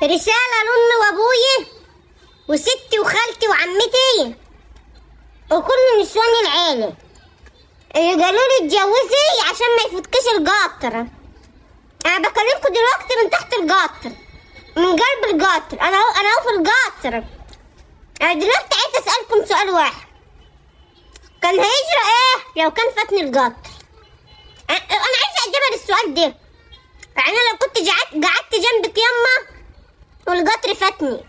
رسالة لأمي وأبوي وستي وخالتي وعمتي وكل نسوان العيلة اللي قالوا لي اتجوزي عشان ما يفوتكش القطر. انا بكلمكم دلوقتي من تحت القطر، من قلب القطر، انا اهو في القطر. انا دلوقتي عايز اسالكم سؤال واحد: كان هيجرى ايه لو كان فاتني القطر؟ انا عايزه اجابه للسؤال ده. يعني أنا لو كنت قعدت جنبك يما والقطر فاتني،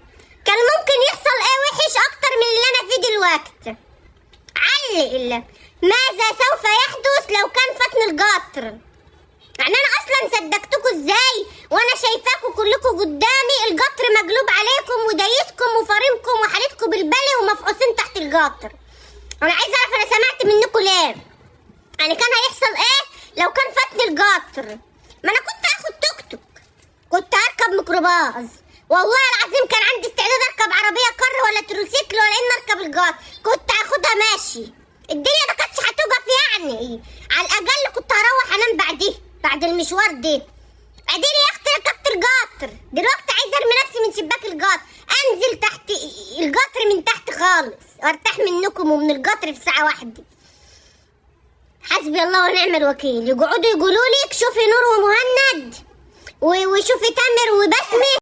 كان ممكن يحصل ايه وحش اكتر من اللي انا فيه دلوقتي؟ علق، ماذا سوف يحدث لو كان فاتني القطر؟ يعني انا اصلا صدقتكم ازاي وانا شايفاكم كلكم قدامي القطر مقلوب عليكم ودايسكم وفارمكم وحالتكم بالبلي ومفقوسين تحت القطر؟ انا عايزه اعرف انا سمعت منكم ليه. يعني كان هيحصل ايه لو كان فاتني القطر؟ ما انا كنت هاخد توك توك، كنت هركب ميكروباص، والله العظيم كان عندي استعداد اركب عربية كر ولا تروسيكل ولا ان اركب القطر، كنت هاخدها ماشي. الدنيا ما كانتش هتوقف، يعني على الاقل كنت هروح انام بعديه بعد المشوار ده. اديني يا اختي ركبت القطر دلوقتي، عايزه ارمي نفسي من شباك القطر، انزل تحت القطر من تحت خالص وارتاح منكم ومن القطر في ساعة واحدة. حسبي الله ونعم الوكيل. يقعدوا يقولوا لك شوفي نور ومهند وشوفي تامر وبسمه.